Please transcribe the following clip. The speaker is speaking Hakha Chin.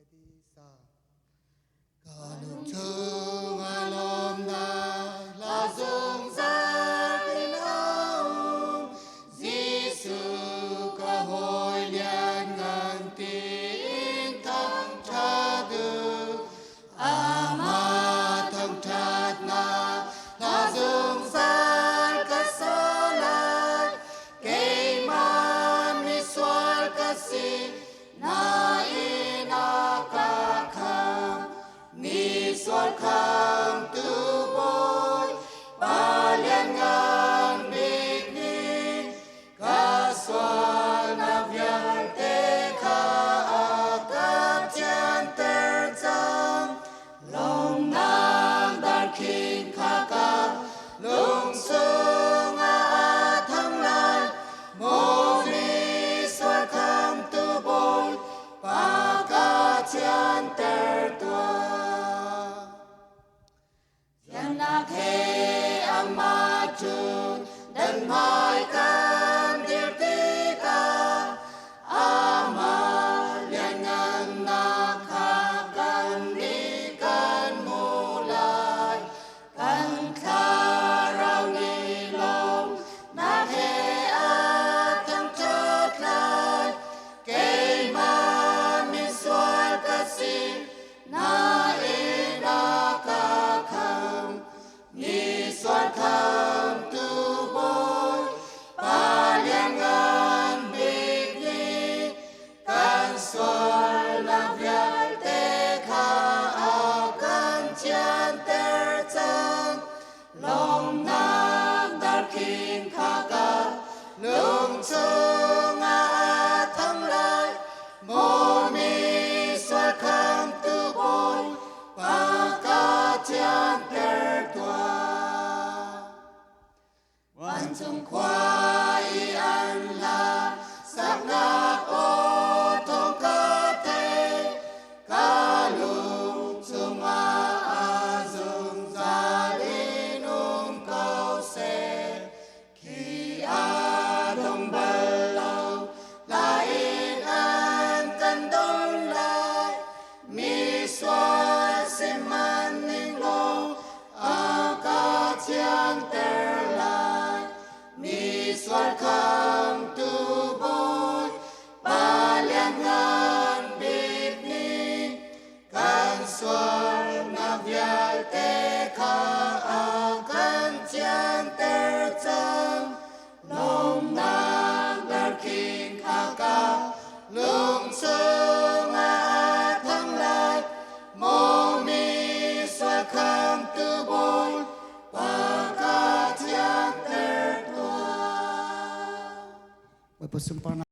Ka lungchung a lawmnak la zungzal in a um. Jesuh ka hawi lianngan tiin thangṭhat u. Amah thangṭhatnak hla zungzal ka sa lai. Keimah misual ka si, nain a ka khamh. Misual khamtu Bawi, Pa lianngan bik nih ka sualnak vialte kha a ka thianter cang. Lawmnak darkhing kha ka lung chungah a thang lai. Maw misual khamtu Bawi, Pa ka thianter tuah. Thiannak he amah cu dan hmai kan dir tikah amah lianngannak kha kan nih kan hmuh lai. Kan thlarau nih lawmnak he a thangṭhat lai. Keimah misual ka si, nain a ka khamh. Misual khamtu Bawi, Pa lianngan bik nih kan sualnak vialte kha a kan thianter cang. Lawmnak darkhing kha ka lung chungah a thang lai. Maw misual khamtu Bawi, Pa ka thianter tuah. Vancung khua i an hla saknak aw thawng ka thei, ka lung chungah a zungzal in um ko seh. Khi a dong bal lo, hla in an kan don lai, mi sual sihmanhning law a ka thianter lai. Mi sual khamtu Bawi, Pa lianngan bik nih kan sualnak vialte kha a kan thianter cang. Lawmnak darkhing kha ka lung chungah a thang lai. Maw mi sual khamtu Bawi, Pa ka thianter tuah. Bawipa sunparnak.